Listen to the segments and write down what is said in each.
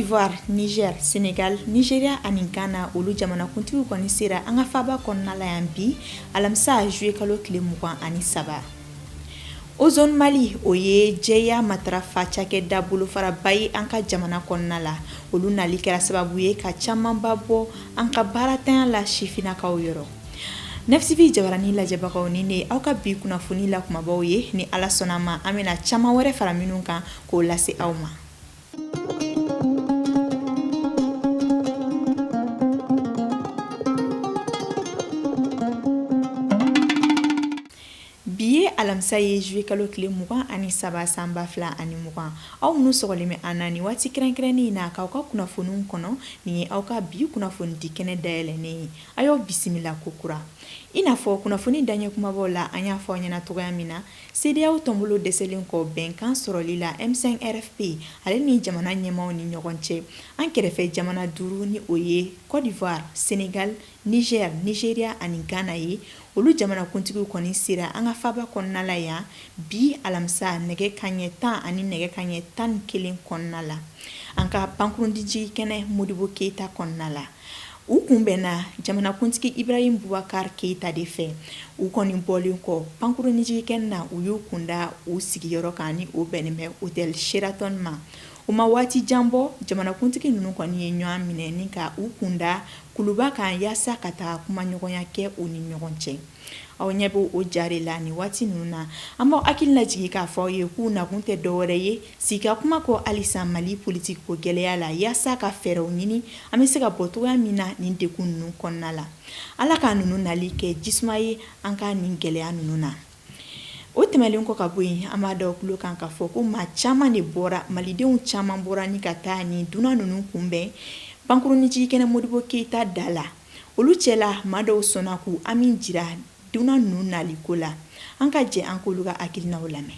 d'Ivoire, Niger, Sénégal, Nigeria ani Ghana, olu jamanakuntigiw kɔni sera an ka faaba kɔnɔna la yan bi alamisa juillet kalo tile 23. Ozone Mali, o ye jɛya matarafa cakɛda bolofaraba ye an ka jamana kɔnɔna la. Olu nali kɛra sababu ye ka camanba bɔ an ka baaratanya la sifinnakaw yɔrɔ. 9TV jabarani lajɛbagaw, nin de ye aw ka bi kunnafoni la kumabaw ye. Ni Ala sɔnna a ma, an bɛna caman wɛrɛ fara minnu kan k'o lase aw ma. Bi ye alamisa ye juillet kalo tile 23 san 2020. Aw minnu sɔgɔlen bɛ an na nin waati kɛrɛnkɛrɛnnen in na k'aw ka kunnafoniw kɔnɔ, nin ye aw ka bi kunnafonidi kɛnɛ dayɛlɛnnen ye. A y'aw bisimila kokura. I n'a fɔ kunnafoni daɲɛ kumabaw la, an y'a fɔ aw ɲɛna cogoya min na, CEDEAO tɔnbolo dɛsɛlen kɔ bɛnkan sɔrɔli la M5 RFP ale ni jamana ɲɛmaaw ni ɲɔgɔn cɛ, an kɛrɛfɛ jamana duuru ni o ye Côte d'Ivoire, Sénégal, Niger, Nigeria ani Ghana ye, olu jamanakuntigiw kɔni sera an ka faaba kɔnɔna la yan bi alamisa nɛgɛ kanɲɛ 10 ani nɛgɛ kanɲɛ 11 kɔnɔna la, an ka pankurundijigi kɛnɛ Modibo Keyita kɔnɔna la. U kunbɛnna jamanakuntigi Ibrahim Boubacar Keita de fɛ. U kɔni bɔlen kɔ pankurundijigi kɛnɛ na, u y'u kunda u sigiyɔrɔ kan ni o bɛnnen bɛ hôtel Sheraton ma. O ma waati jan bɔ, jamanakuntigi ninnu kɔni ye ɲɔgɔn minɛ ni ka u kunda kuluba kan yaasa ka taa kumaɲɔgɔnya kɛ u ni ɲɔgɔn cɛ. Aw ɲɛ bɛ o ja de la nin waati ninnu na. An b'aw hakili lajigin k'a fɔ aw ye k'u nakun tɛ dɔwɛrɛ ye sigi ka kuma kɔ halisa Mali politiki ko gɛlɛya la, yaasa ka fɛɛrɛw ɲini an bɛ se ka bɔ cogoya min na nin degun ninnu kɔnɔna la. Ala ka ninnu nali kɛ jisuma ye an ka nin gɛlɛya ninnu na. O tɛmɛnlen kɔ ka bɔ yen, an b'a da tulo kan k'a fɔ ko maa caman de bɔra, malidenw caman bɔra ni ka taa nin dunan ninnu kunbɛn pankurunjigi kɛnɛ Modibo Keyita da la. Olu cɛla maa dɔw sɔnna k'u hami jira dunan ninnu nali ko la. An ka jɛ an k'olu ka hakilinaw lamɛn.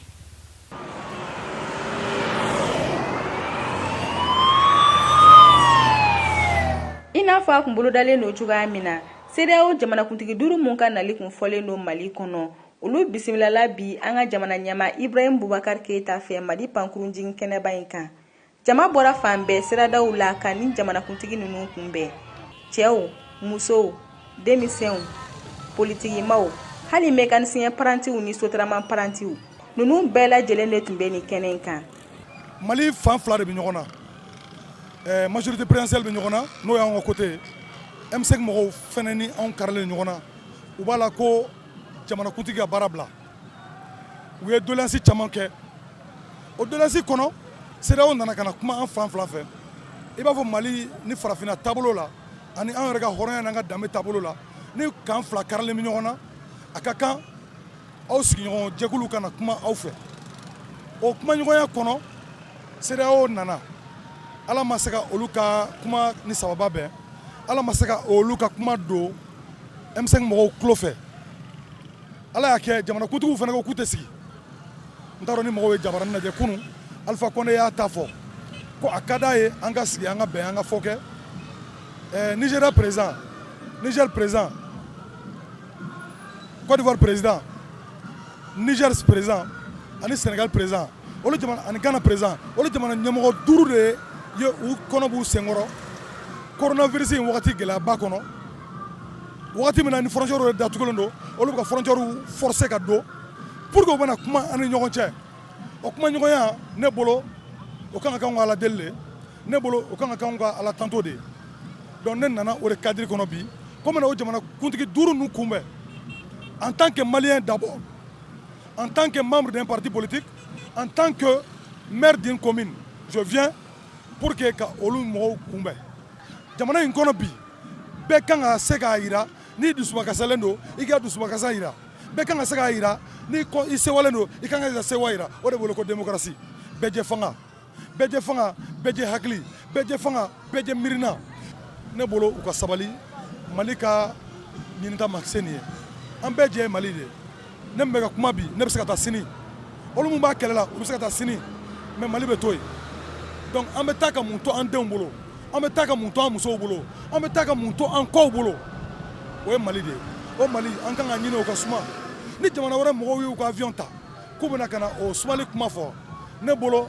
I n'a fɔ a kun bolodalen don cogoya min na, CEDEAO jamanakuntigi duuru mun ka nali kun fɔlen don Mali kɔnɔ, olu bisimilala bi an ka jamana ɲɛmaa Ibrahim Boubacar Keita fɛ Mali pankurunjigin kɛnɛba in kan. Jama bɔra fan bɛɛ siradaw la ka nin jamanakuntigi ninnu kunbɛn. Cɛw, musow, denmisɛnw, politikimaw, hali mécanicien parantiw ni sotarama parantiw, ninnu bɛɛ lajɛlen de tun bɛ nin kɛnɛ in kan. Mali fan fila de bɛ ɲɔgɔn na. Majorité présidentielle bɛ ɲɔgɔn na, n'o y'anw ka côté ye. M5 mɔgɔw fana ni anw karilen ɲɔgɔn na. U b'a la ko jamanakuntigi ka baara bila. U ye doléance caman kɛ. O doléance kɔnɔ, CEDEAO nana ka na kuma an fan fila fɛ. I b'a fɔ Mali ni farafinna taabolo la ani an yɛrɛ ka hɔrɔnya n'an ka danbe taabolo la, ni kan fila karilen bɛ ɲɔgɔn na, a ka kan aw sigiɲɔgɔn jɛkulu ka na kuma aw fɛ. O kumaɲɔgɔnya kɔnɔ, CEDEAO nana, Ala ma se ka olu ka kuma ni sababa bɛn, Ala ma se ka olu ka kuma don M5 mɔgɔw tulo fɛ. Ala y'a kɛ jamanakuntigiw fana ko k'u tɛ sigi. N t'a dɔn ni mɔgɔw ye jabaranin lajɛ kunun, Alpha Condé y'a ta fɔ ko a ka d'a ye an ka sigi, an ka bɛn, an ka fɔ kɛ. Nigeria président, Niger président, Côte d'Ivoire président, Niger président ani Sénégal président, olu jamana ani Ghana président, olu jamana ɲɛmɔgɔ duuru de ye u kɔnɔ b'u senkɔrɔ coronavirus in wagati gɛlɛyaba kɔnɔ. Wagati min na ni frontière yɛrɛ datugulen don, olu bɛ ka frontière forcer ka don pour que u bɛna kuma an ni ɲɔgɔn cɛ. O kumaɲɔgɔnya, ne bolo, o kan ka kɛ anw ka Ala deli de ye. Ne bolo, o kan ka kɛ anw ka Ala tanto de ye. Donc ne nana o de cadre kɔnɔ bi, komi o jamana kuntigi duuru ninnu kunbɛn en tant que Malien d'abord, en tant que membre d'un parti politique, en tant que maire d'une commune, je viens pour que ka olu mɔgɔw kunbɛn. Jamana in kɔnɔ bi, bɛɛ kan ka se k'a yira n'i dusubakasalen don, i ka dusubakasa yira. Bɛɛ kan ka se k'a yira ni i sewalen don, i kan ka sewa yira. O de bolo ko démocratie, bɛɛ jɛ fanga, bɛɛ jɛ fanga, bɛɛ jɛ hakili, bɛɛ jɛ fanga, bɛɛ jɛ miirina. Ne bolo, u ka sabali. Mali ka ɲinita ma se nin ye. An bɛɛ jɛ ye Mali de ye. Ne min bɛ ka kuma bi, ne bɛ se ka taa sini. Olu min b'a kɛlɛ la, u bɛ se ka taa sini, mais Mali bɛ to yen. Donc an bɛ taa ka mun to an denw bolo? An bɛ taa ka mun to an musow bolo? An bɛ taa ka mun to an kɔw bolo? O ye Mali de ye. O Mali, an kan ka ɲini o ka suma. Ni jamana wɛrɛ mɔgɔw y'u ka avion ta k'u bɛna ka na o sumali kuma fɔ, ne bolo,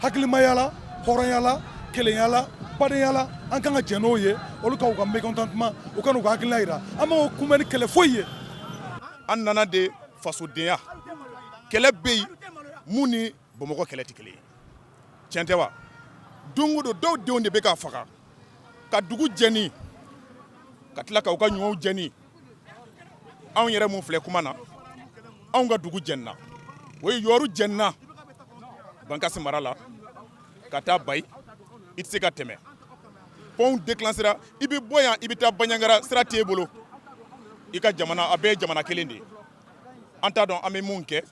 hakilimaya la, hɔrɔnya la, kelenya la, Badenya la, an kan ka jɛn n'o ye. Olu ka u ka mécontentement, u ka n'u ka hakilina jira. An m'o kunbɛn ni kɛlɛ foyi ye. An nana de fasodenya kɛlɛ bɛ yen mun ni Bamakɔ kɛlɛ tɛ kelen ye, tiɲɛ tɛ wa? Don o don, dɔw denw de bɛ ka faga, ka dugu jɛni, ka tila k'aw ka ɲɔw jɛni. Anw yɛrɛ mun filɛ kuma na, anw ka dugu jɛnina, o ye yɔrɔ jɛnina Bankasi mara la ka taa Bayi, i tɛ se ka tɛmɛ. Pont déclenchera, i bɛ bɔ yan, i bɛ taa Bandiagara, sira t'e bolo. I ka jamana, a bɛɛ ye jamana kelen de ye. An t'a dɔn an bɛ mun kɛ,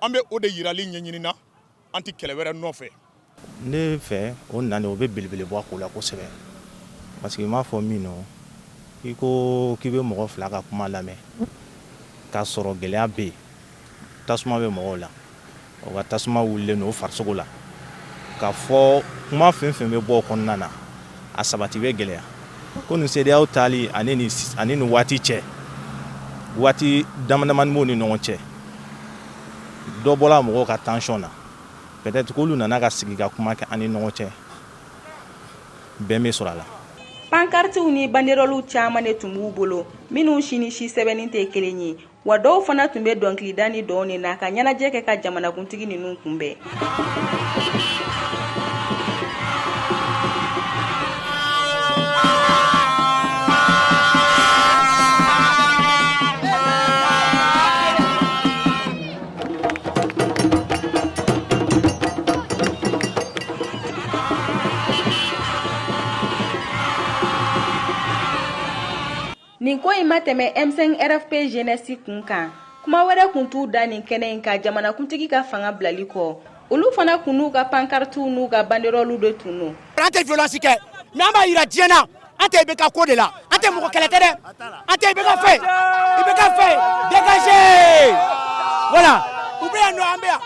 an bɛ o de yirali ɲɛɲini na, an tɛ kɛlɛ wɛrɛ nɔfɛ. Ne fɛ, o nani, o bɛ belebele bɔ a ko la kosɛbɛ, parce que n b'a fɔ min nɔ, i ko k'i bɛ mɔgɔ fila ka kuma lamɛn k'a sɔrɔ gɛlɛya bɛ yen, tasuma bɛ mɔgɔw la, o ka tasuma wulilen don o farisogo la, k'a fɔ kuma fɛn fɛn bɛ bɔ o kɔnɔna na, a sabati bɛ gɛlɛya. Ko nin CEDEAO taali ani nin waati cɛ, waati damadamani b'o ni ɲɔgɔn cɛ, dɔ bɔla mɔgɔw ka tension na. Peut-être k'olu nana ka sigi ka kuma kɛ an ni ɲɔgɔn cɛ, bɛn bɛ sɔrɔ a la. Pankartiw ni banderɔliw caman de tun b'u bolo minnu si ni si sɛbɛnni tɛ kelen ye, wa dɔw fana tun bɛ dɔnkilida ni dɔn de na ka ɲɛnajɛ kɛ ka jamanakuntigi ninnu kunbɛn. Nin ko in ma tɛmɛ M5 RFP jeunesse kun kan. Kuma wɛrɛ kun t'u da nin kɛnɛ in kan jamanakuntigi ka fanga bilali kɔ. Olu fana kun n'u ka pankartiw n'u ka banderɔliw de tun don. An tɛ violence kɛ, mais an b'a jira diɲɛ na, an tɛ IBK ko de la, an tɛ mɔgɔ kɛlɛ tɛ dɛ, an tɛ IBK fɛ, IBK fɛ, dégagez! Voilà, u bɛ yan nɔ, an bɛ yan.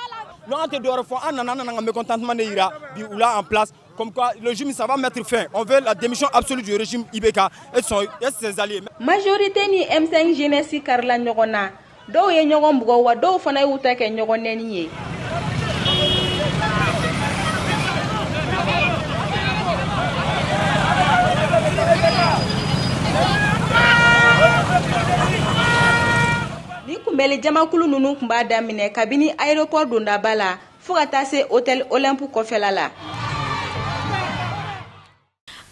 Donc an tɛ dɔwɛrɛ fɔ, an nana an ka mécontentement de jira bi u la en place, comme quoi le régime, ça va mettre fin. On veut la démission absolue du régime IBK et ses alliés. Majorité ni M5 jeunesse karila ɲɔgɔn na, dɔw ye ɲɔgɔn bugɔ, wa dɔw fana y'u ta kɛ ɲɔgɔn nɛni ye. Ni kunbɛli jamakulu ninnu tun b'a daminɛ kabini aéroport dondaba la fo ka taa se hôtel Olympe kɔfɛla la.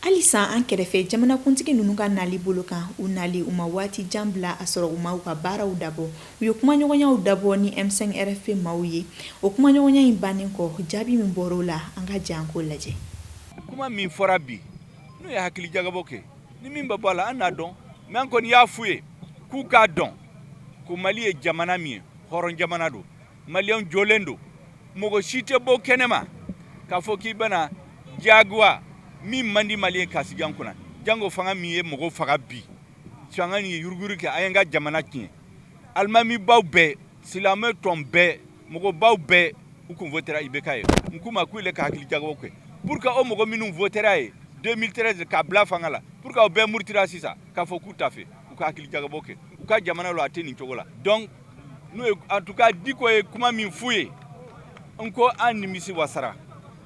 Halisa an kɛrɛfɛ, jamanakuntigi ninnu ka nali bolo kan, u nali, u ma waati jan bila a sɔrɔ u ma u ka baaraw dabɔ. U ye kumaɲɔgɔnyaw dabɔ ni M5 RFP maaw ye. O kumaɲɔgɔnya in bannen kɔ, jaabi min bɔra o la, an ka jɛ an k'o lajɛ. Kuma min fɔra bi, n'u ye hakili jagabɔ kɛ, ni min bɛ bɔ a la, an n'a dɔn. Mais an kɔni y'a f'u ye k'u k'a dɔn ko Mali ye jamana min ye, hɔrɔn jamana don, Maliyɛnw jɔlen don. Mɔgɔ si tɛ bɔ kɛnɛma k'a fɔ k'i bɛna diyagoya min man di Maliyɛn k'a sigi an kunna, jango fanga min ye mɔgɔw faga bi, fanga min ye yuruguyurugu kɛ, an y'an ka jamana tiɲɛ. Alimamibaw bɛɛ, silamɛ tɔn bɛɛ, mɔgɔbaw bɛɛ, u kun votera IBK ye. N k'u ma k'u yɛrɛ ka hakili jagabɔ kɛ pour que o mɔgɔ minnu votera ye 2013 k'a bila fanga la, pour que o bɛɛ murutira sisan k'a fɔ k'u t'a fɛ, u ka hakili jagabɔ kɛ u ka jamana la, a tɛ nin cogo la. Donc n'o ye, en tout cas Diko ye kuma min f'u ye, n ko an nimisi wasara.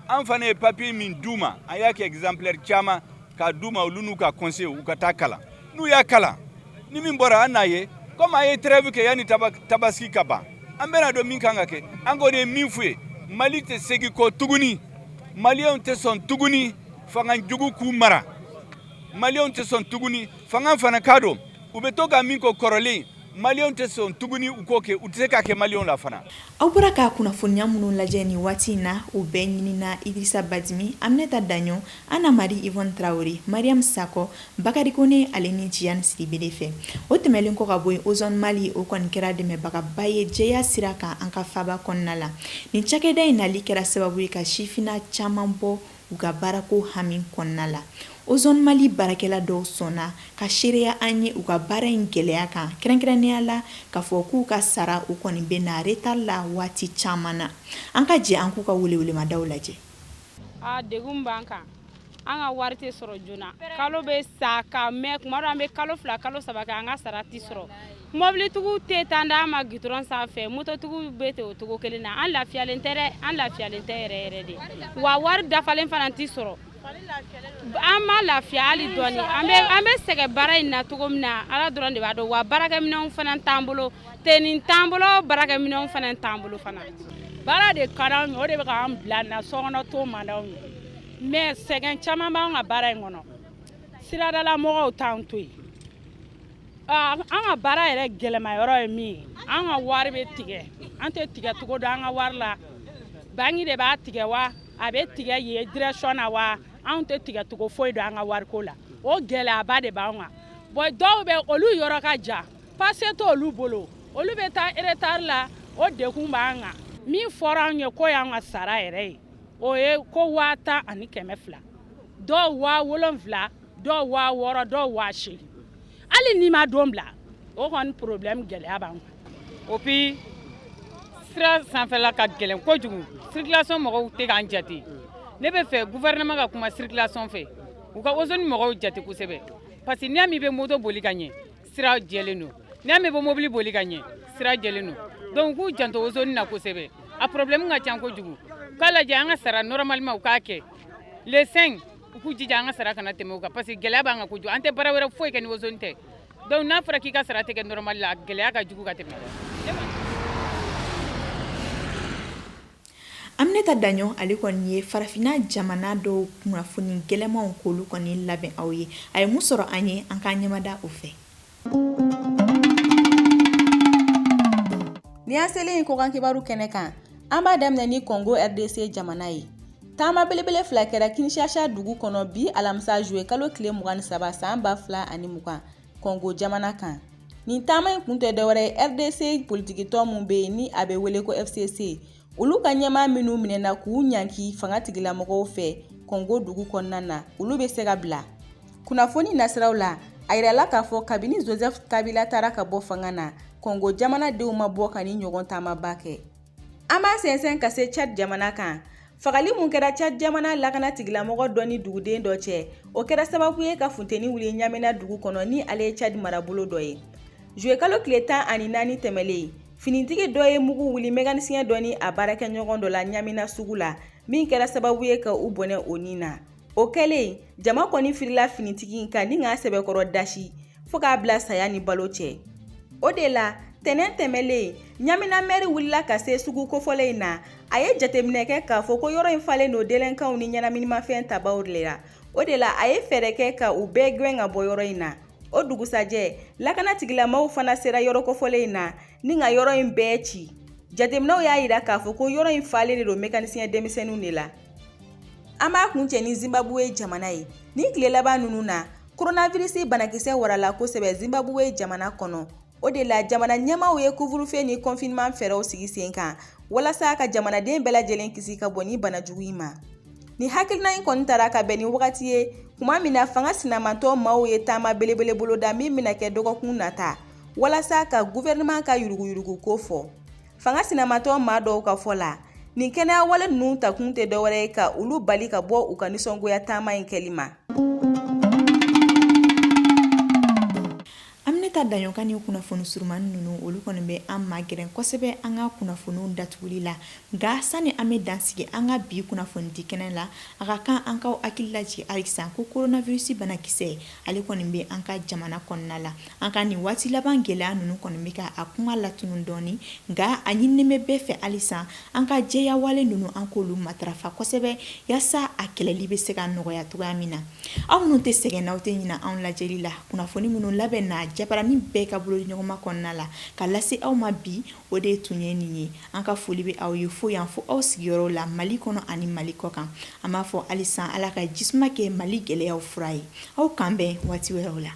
An fana ye papier min d'u ma, an y'a kɛ exemplaire caman k'a d'u ma, olu n'u ka conseil, u ka taa kalan. N'u y'a kalan, ni min bɔra, an n'a ye. Comme an ye trêve kɛ yanni tabaski ka ban, an bɛna dɔn min kan ka kɛ. An kɔni ye min f'u ye, Mali tɛ segin kɔ tuguni, Maliyɛnw tɛ sɔn tuguni fanga jugu k'u mara, Maliyɛnw tɛ sɔn tuguni fanga fana k'a dɔn u bɛ to ka min kɔ kɔrɔlen, Maliyɛnw tɛ sɔn tuguni u k'o kɛ, u tɛ se k'a kɛ Maliyɛnw la fana. Aw bɔra ka kunnafoniya minnu lajɛ nin waati in na, o bɛɛ ɲinina Idrissa Badimi, Aminata Daɲɔ, Anna Marie Yvonne Traoré, Mariam Sakɔ, Bakari Kone ale ni Jiyan Sidibe de fɛ. O tɛmɛlen kɔ ka bɔ yen, Ozone Mali, o kɔni kɛra dɛmɛbagaba ye jɛya sira kan an ka faba kɔnɔna la. Nin cakɛda in nali kɛra sababu ye ka sifinna caman bɔ u ka baarako hami kɔnɔna la. Ozone Mali baarakɛla dɔw sɔnna ka seereya an ye u ka baara in gɛlɛya kan, kɛrɛnkɛrɛnnenya la k'a fɔ k'u ka sara u kɔni bɛ na retard la waati caman na. An ka jɛ an k'u ka welewelemadaw lajɛ. Aa, degun b'an kan, an ka wari tɛ sɔrɔ joona, kalo bɛ sa ka mɛn, tuma dɔ an bɛ kalo 2, kalo 3 kɛ, an ka sara tɛ sɔrɔ. Mobilitigiw tɛ taa d'an ma gudɔrɔn sanfɛ, mototigiw bɛ ten o cogo kelen na. An lafiyalen tɛ dɛ, an lafiyalen tɛ yɛrɛ yɛrɛ de, wa wari dafalen fana tɛ sɔrɔ. An ma lafiya hali dɔɔni. An bɛ sɛgɛn baara in na cogo min na, Ala dɔrɔn de b'a dɔn. Wa baarakɛminɛnw fana t'an bolo, tenue t'an bolo, baarakɛminɛnw fana t'an bolo fana. Baara de ka d'anw ye, o de bɛ k'an bila na sokɔnɔ to man d'anw ye, mais sɛgɛn caman b'an ka baara in kɔnɔ. Siradala mɔgɔw t'an to yen. An ka baara yɛrɛ gɛlɛma yɔrɔ ye min ye, an ka wari bɛ tigɛ, an tɛ tigɛ cogo dɔn an ka wari la. Banki de b'a tigɛ wa, a bɛ tigɛ yen direction na wa, anw tɛ tigɛ cogo foyi dɔn an ka wariko la. O gɛlɛyaba de b'an kan. Bon, dɔw bɛ, olu yɔrɔ ka jan, passe t'olu bolo, olu bɛ taa retard la, o degun b'an kan. Min fɔra anw ye k'o y'an ka sara yɛrɛ ye, o ye ko 10 200, dɔw 7 000, dɔw 6 000, dɔw 8 000, hali n'i ma don bila. O kɔni problème gɛlɛya b'an kan. O puis sira sanfɛla ka gɛlɛn kojugu, circulation mɔgɔw tɛ k'an jate. Ne bɛ fɛ gouvernement ka kuma circulation fɛ, u ka ozone mɔgɔw jate kosɛbɛ, parce que n'i y'a mɛn i bɛ moto boli ka ɲɛ, sira jɛlen don. N'i y'a mɛn i bɛ mobili boli ka ɲɛ, sira jɛlen don. Donc u k'u janto ozone na kosɛbɛ. A problème ka ca kojugu. U k'a lajɛ an ka sara normalement, u k'a kɛ le 5, u k'u jija an ka sara kana tɛmɛ o kan, parce que gɛlɛya b'an kan kojugu. An tɛ baara wɛrɛ foyi kɛ ni ozone tɛ. Donc n'a fɔra k'i ka sara tɛ kɛ normal la, gɛlɛya ka jugu ka tɛmɛ. Aminata Daɲɔ, ale kɔni ye farafinna jamana dɔw kunnafoni gɛlɛnmanw k'olu kɔni labɛn aw ye. A ye mun sɔrɔ an ye, an k'an ɲɛmada o fɛ. Ni an selen ye kɔkan kibaru kɛnɛ kan, an b'a daminɛ ni Congo RDC jamana ye. Taama belebele fila kɛra Kinshasa dugu kɔnɔ bi alamisa juillet kalo tile 23 san 2020 Congo jamana kan. Nin taama in kun tɛ dɔwɛrɛ ye RDC politikitɔn min bɛ yen ni a bɛ wele ko FCC, olu ka ɲɛmaa minnu minɛna k'u ɲanki fanga tigilamɔgɔw fɛ Congo dugu kɔnɔna na, olu bɛ se ka bila. Kunnafoni nasiraw la, a yirala k'a fɔ kabini Joseph Kabila taara ka bɔ fanga na, Congo jamanadenw ma bɔ ka ni ɲɔgɔn taamaba kɛ. An b'a sɛnsɛn ka se Tchad jamana kan. Fagali mun kɛra Tchad jamana lakana tigilamɔgɔ dɔ ni duguden dɔ cɛ, o kɛra sababu ye ka funteni wuli Ɲamina dugu kɔnɔ ni ale ye Tchad marabolo dɔ ye. Juillet kalo tile 14 tɛmɛlen, finitigi dɔ ye mugu wuli mécanicien dɔ ni a baarakɛɲɔgɔn dɔ la Ɲamina sugu la, min kɛra sababu ye ka u bɔnɛ o ni na. O kɛlen, jama kɔni firila finitigi in kan ni k'a sɛbɛkɔrɔ dasi fo k'a bila saya ni balo cɛ. O de la, tɛnɛn tɛmɛlen, Ɲamina mɛri wulila ka se sugu kofɔlen in na. A ye jateminɛ kɛ k'a fɔ ko yɔrɔ in falen don délinquants ni ɲɛnaminimafɛn tabaw de la. O de la, a ye fɛɛrɛ kɛ ka u bɛɛ gɛn ka bɔ yɔrɔ in na. O dugusajɛ, lakana tigilamaw fana sera yɔrɔ kofɔlen in na ni ka yɔrɔ in bɛɛ ci. Jateminɛw y'a yira k'a fɔ ko yɔrɔ in falen de don mécanicien denmisɛnninw de la. An b'a kuncɛ ni Zimbabwe jamana ye. Nin tile laban ninnu na, coronavirus banakisɛ warala kosɛbɛ Zimbabwe jamana kɔnɔ. O de la, jamana ɲɛmaaw ye couvre-feu ni confinement fɛɛrɛw sigi sen kan walasa ka jamanaden bɛɛ lajɛlen kisi ka bɔ ni bana jugu in ma. Nin hakilina in kɔni tara ka bɛn ni wagati ye, tuma min na fanga sinamantɔ maaw ye taama belebele boloda min bɛna kɛ dɔgɔkun nata walasa ka gouvernement ka yuruguyurugu ko fɔ. Fanga sinamatɔ maa dɔw ka fɔ la, nin kɛnɛya wale ninnu takun tɛ dɔwɛrɛ ye ka olu bali ka bɔ u ka nisɔngoya taama in kɛli ma. Aminata Daɲɔ ka nin kunnafoni surumani ninnu, olu kɔni bɛ an magɛrɛn kosɛbɛ an ka kunnafoniw datuguli la. Nka sani an bɛ dan sigi an ka bi kunnafonidi kɛnɛ la, a ka kan an k'aw hakili lajigin halisa ko coronavirus banakisɛ, ale kɔni bɛ an ka jamana kɔnɔna la. An ka nin waati laban gɛlɛya ninnu kɔni bɛ ka a kuma latunu dɔɔni, nka a ɲininen bɛ bɛɛ fɛ halisa an ka jɛya wale ninnu, an k'olu matarafa kosɛbɛ yaasa a kɛlɛli bɛ se ka nɔgɔya cogoya min na. Aw minnu tɛ sɛgɛn n'aw tɛ ɲina anw lajɛli la, kunnafoni minnu labɛn na jabaranin bɛɛ ka bolodiɲɔgɔnma kɔnɔna la ka lase aw ma bi, o de tun ye nin ye. An ka foli bɛ aw ye fo yan, fo aw sigiyɔrɔw la Mali kɔnɔ ani Mali kɔ kan. An b'a fɔ halisa Ala ka jisuma kɛ Mali gɛlɛyaw fura ye. Aw k'an bɛn waati wɛrɛw la.